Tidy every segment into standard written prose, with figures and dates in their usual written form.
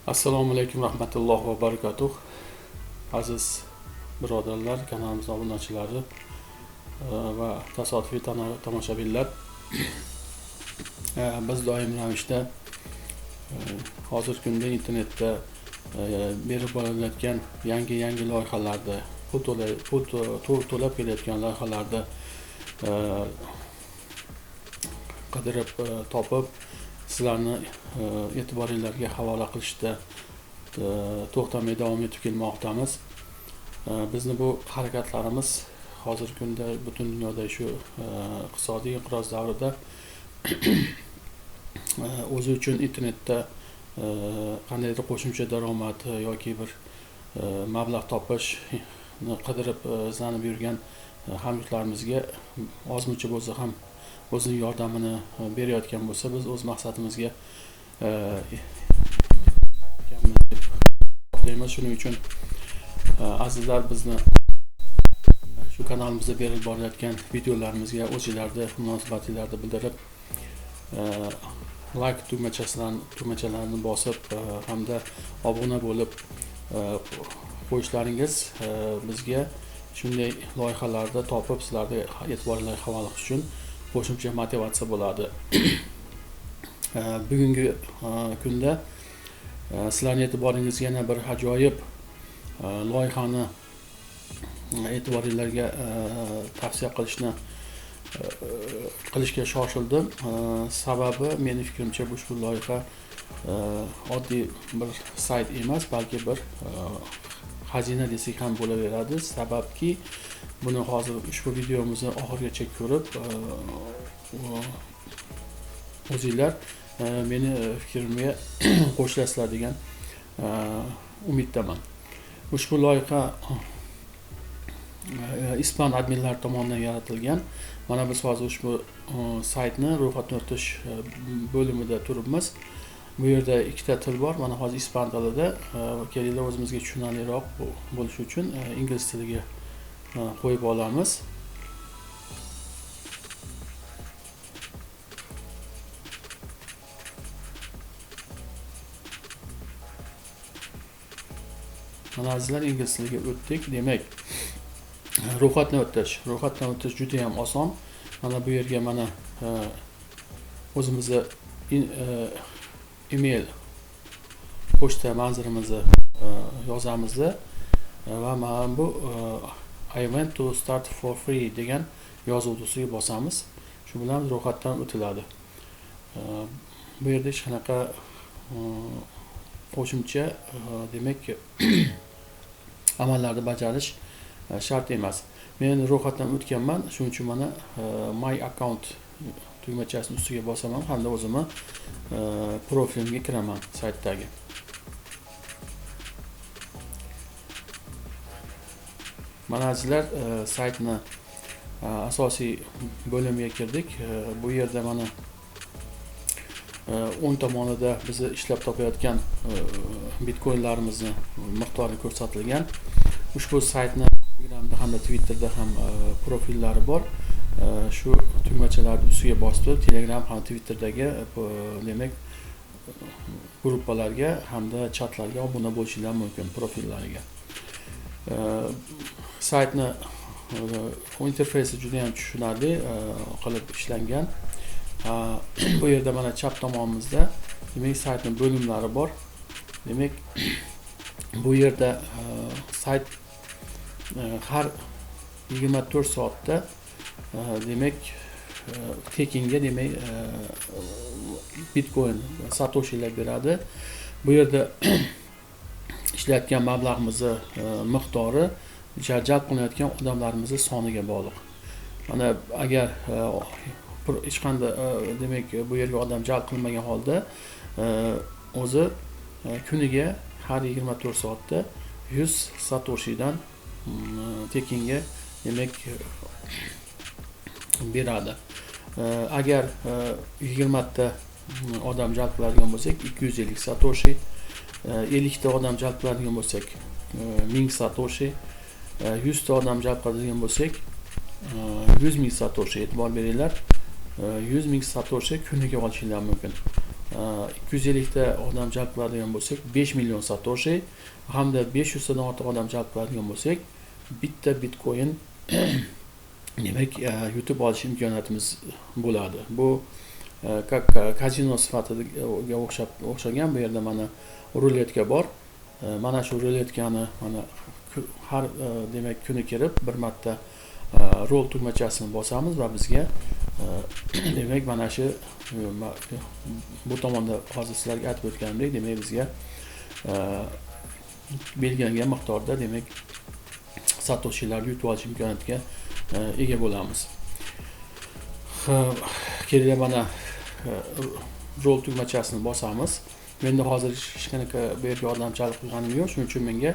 Assalomu alaykum rahmatullohi va barakatuh. Aziz birodarlar, kanalimiz obunachilari va tasodifiy tomoshabinlar. Biz doim ravishda hozirgi kunda internetda berib borilayotgan yangi loyihalarda, pul to'lab kelayotgan loyihalarda qidirib topib sizlarni e'tiboringlarga havola qilishda to'xtamay davom etib kelmoqdamiz. Bizni bu harakatlarimiz hozirgi kunda butun dunyoda shu iqtisodiy inqiroz davrida o'zi uchun internetda qandaydir qo'shimcha daromad yoki bir mablag' topishni qidirib izlanib yurgan hamyurtlarimizga ozmuncha bo'lsa ham o'zining yordamini berayotgan bo'lsa, biz o'z maqsadimizga yetganmiz. Shuning uchun azizlar, bizni shu kanalimizda berib borilayotgan videolarimizga o'zingizlarni munosabatingizni bildirib, like tugmachalarini bosib hamda obuna bo'lib qo'yishlaringiz bizga shunday loyihalarda topib sizlarga e'tiboringlarga havola qilish uchun qo'shimcha motivatsiya bo'ladi. Bugungi kunda sizlarning e'tiboringizga yana bir ajoyib loyihani e'tiboringlarga tavsiya qilishga shoshildim. Sababi meni fikrimcha bu shu loyiha oddiy bir sayt emas, balki bir xazina desak ham bo'laveradi. Sababki buni hozir ushbu videomizni oxirigacha ko'rib o'zinglar meni fikrimga qo'shilasizlar degan umiddaman. Ushbu loyiha ispan adminlari tomonidan yaratilgan. Mana biz hozir ushbu saytni ro'yxatdan o'tish bo'limida turibmiz. Bu yerda ikkita til bor. Mana hozir ispan tilida, kelinglar o'zimizga tushunarliroq bo'lishi uchun ingliz tiliga qo'yib olamiz. Mana azizlar, ingliz tiliga o'tdik. Demak, ro'yxatdan o'tish juda ham oson. Mana bu yerga mana o'zimizni email pochta manzilimizni yozamiz va mana bu I want to start for free degan yozuv ustiga bosamiz. Shu bilan ro'yxatdan o'tiladi. Bu yerda hech qanaqa qo'shimcha demak amallarni bajarish shart emas. Men ro'yxatdan o'tganman, shuning uchun mana my account tugmachasini ustiga bosaman hamda o'zimni profilimga kiraman saytdagi. Mana azizlar, saytni asosiy bo'limiga kirdik. Bu yerda mana o'ng tomonida bizni ishlab topayotgan bitcoinlarimizni miqdori ko'rsatilgan. Ushbu saytni Telegramda hamda Twitterda ham profillari bor. Shu tugmachalarni ustiga bosib, Telegram ham Twitterdagi demak gruppalarga hamda chatlarga obuna bo'lishingiz mumkin profillariga. Saytni interfeysi juda ham tushunarli qilib ishlangan. Bu yerda mana chap tomonimizda demak saytning bo'limlari bor. Demak, bu yerda sayt har 24 soatda demak tekinga demak bitcoin satoshilar beradi. Bu yerda ishlayotgan mablag'imizni miqdori jalb qilinayotgan odamlarimizni soniga bog'liq. Mana agar hech qanday demak bu yerga odam jalb qilinmagan holda o'zi kuniga har 24 soatda 100 satoshidan tekinga demak beradi. Agar 20 ta odam jalb qiladigan bo'lsak 250 satoshi, 50 ta odam jalb qiladigan bo'lsak 1000 satoshi, 100 ta odam jalb qiladigan bo'lsak 100 ming satoshi. E'tibor beringlar, 100 ming satoshi kuniga olishinglar mumkin. 250 ta odam jalb qiladigan bo'lsak, 5 million satoshi hamda 500 tadan ortiq odam jalb qiladigan bo'lsak, bitta bitcoin demak yutib olish imkoniyatimiz bo'ladi. Bu как kazino sifatiga o'xshagan. Bu yerda mana ruletka bor. Mana shu ruletkani mana har demak kuni kirib bir marta roll tugmachasini bosamiz va bizga demak mana shu bu tomonda hozir sizlarga aytib o'tganimdek, demak bizga belgilangan miqdorda demak satoshilarni yutib olish imkoniyatiga ega bo'lamiz. Kelinglar, mana roll tugmachasini bosamiz. Menda hozir hech qanaqa bu yerga odam jalb qilganim yo'q, shuning uchun menga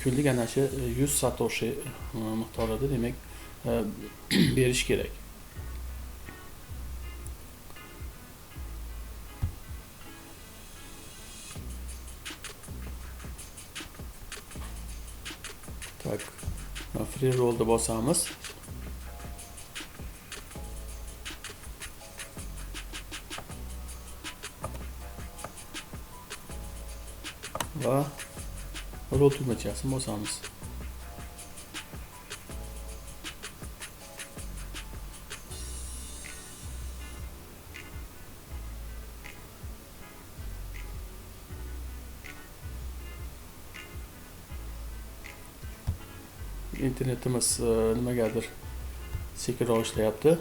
kunlik ana shu 100 satoshi miqdorida demak berish kerak. Так, free roll'da bosamiz. Va roll tugmachasini bosamiz. Internetimiz nimagadir sekinroq ishlayapti.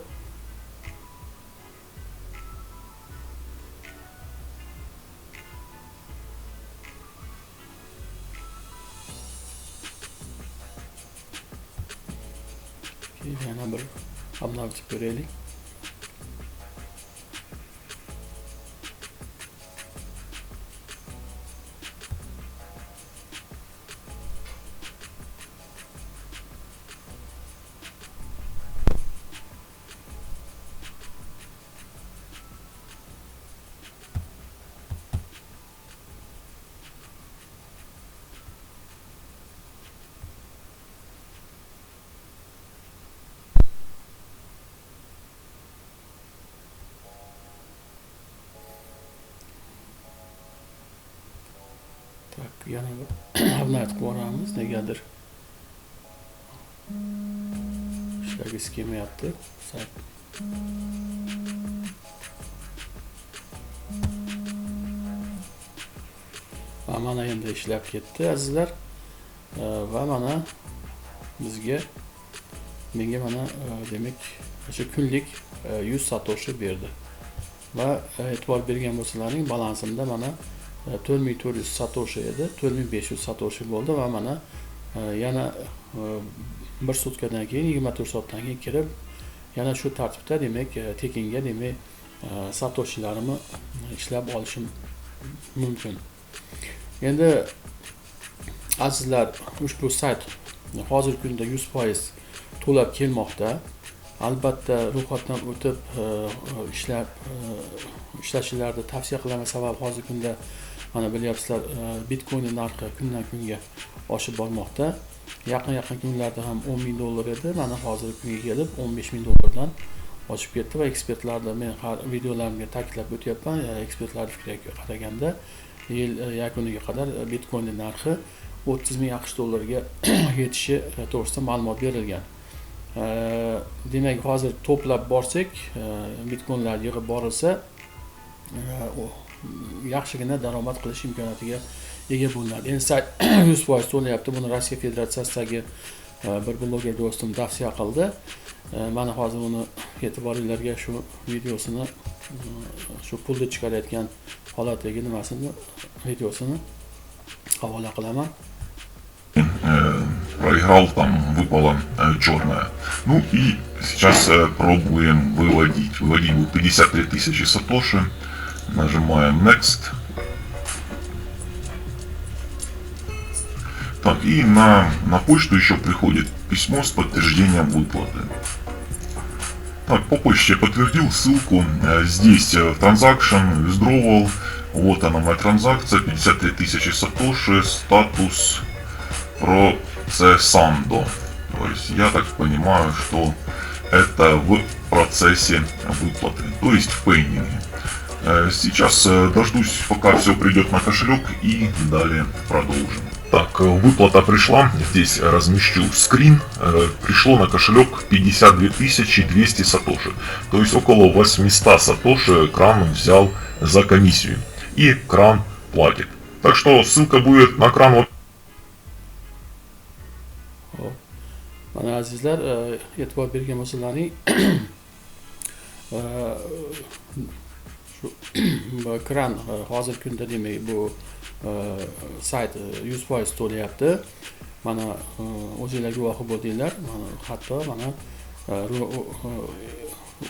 Yana bir обновить ko'raylik. Так, yana bir обновить qilib yuboramiz, negadir ishlagisi kelmayapti sayt. Va mana endi ishlab ketdi, azizlar. Va mana bizga menga mana demak shu kunlik 100 satoshi berdi. Va e'tibor bergan bo'lsalaring, balansimda mana 4400 satoshi edi, 4500 satoshi bo'ldi va mana yana bir sutkadan keyin, 24 soatdan keyin kirib yana shu tartibda demak tekinga demak satoshilarimni ishlab olishim mumkin. Endi azizlar, ushbu sayt hozirgi kunda 100% to'lab kelmoqda. Albatta ro'yxatdan o'tib ishlashingizni tavsiya qilaman, sababi hozirgi kunda mana bilyapsizlar, bitcoin narxi kundan kunga oshib bormoqda. Yaqin kunlarda ham 10 ming dollar edi, mana hozirgi kunga kelib 15 ming dollardan oshib ketdi va ekspertlarda men har videolarimga ta'kidlab o'tyapman, ekspertlar fikriga qaraganda yil yakuniga qadar bitcoin narxi 30 ming AQSh dollariga yetishi to'g'risida ma'lumot berilgan. Demak, hozir to'plab borsak, bitcoinlar yig'ib borilsa, yaxshigina daromad qilish imkoniyatiga ega bo'linadi. Endi sayt 100% to'layapti. Buni Rossiya Federatsiyasidagi bir bloger do'stim tavsiya qildi. Mana hozir uni e'tiboringlarga shu videosini, shu pulni chiqarayotgan holatdagi nimasini, videosini havola qilaman. Проиграл, там выпала черная. Ну и сейчас пробуем выводить. Выводим 53 тысячи сатоши. Нажимаем Next. Так, и на почту еще приходит письмо с подтверждением выплаты. Так, по почте я подтвердил ссылку. Здесь Transaction, Withdrawal. Вот она, моя транзакция, 53 тысячи сатоши, статус процессандо. То есть я так понимаю, что это в процессе выплаты, то есть в пендинге. Сейчас дождусь, пока все придет на кошелек, и далее продолжим. Так, выплата пришла, здесь размещу скрин. Пришло на кошелек 52 200 сатоши. То есть около 800 сатоши Кран взял за комиссию. И Кран платит. Так что ссылка будет на Кран. Xo'p. Mana, azizlar, e'tibor bergan bo'lsalaring, shu Kran hozirgi kunda, demak, bu sayt 100% to'layapti. Mana, o'zinglar guvohi bo'ldinglar. Mana, hatto mana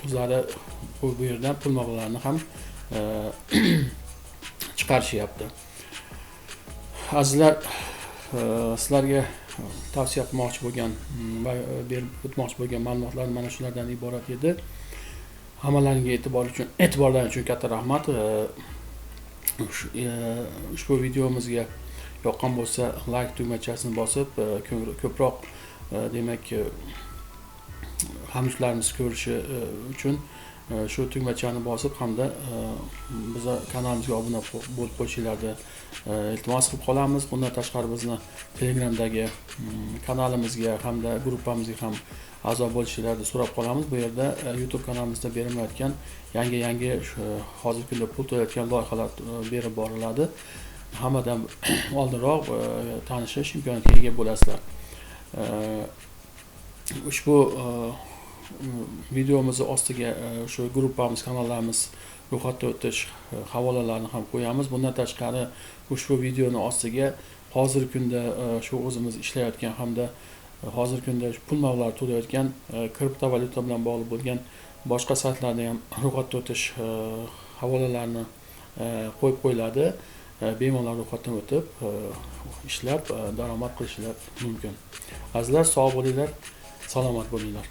o'zlari bu yerdan pul mablag'larini ham chiqarishyapti. Azizlar, sizlarga tavsiya qilmoqchi bo'lgan va berib o'tmoqchi bo'lgan ma'lumotlar mana shulardan iborat edi. Hammalaringga e'tiborlaring uchun katta rahmat. Ushbu videomizga yoqqan bo'lsa, layk tugmachasini bosib, ko'proq, demak, hamyurtlarimiz ko'rishi uchun shu tugmachani bosib hamda biza kanalimizga obuna bo'lib qo'yishinglarni iltimos qilib qolamiz. Bundan tashqari, bizni Telegramdagi kanalimizga hamda gruppamizga ham a'zo bo'lishinglarni so'rab qolamiz. Bu yerda YouTube kanalimizda berilayotgan yangi yangi hozirgi kunda pul to'layotgan loyihalar berib boriladi. Hammadan oldinroq tanishish imkoniyatiga ega bo'lasizlar. Ushbu videomizni ostiga shu gruppamiz, kanallarimiz ro'yxatdan o'tish havolalarini ham qo'yamiz. Bundan tashqari, ushbu videoni ostiga hozirgi kunda shu o'zimiz ishlayotgan hamda hozirgi kunda pul mablag'lari to'layotgan kriptovalyuta bilan bog'liq bo'lgan boshqa saytlarni ham ro'yxatdan o'tish havolalarini qo'yib qo'yiladi. Bemalol ro'yxatdan o'tib, ishlab, daromad qilishlar mumkin. Azizlar, sog' bo'linglar, salomat bo'linglar.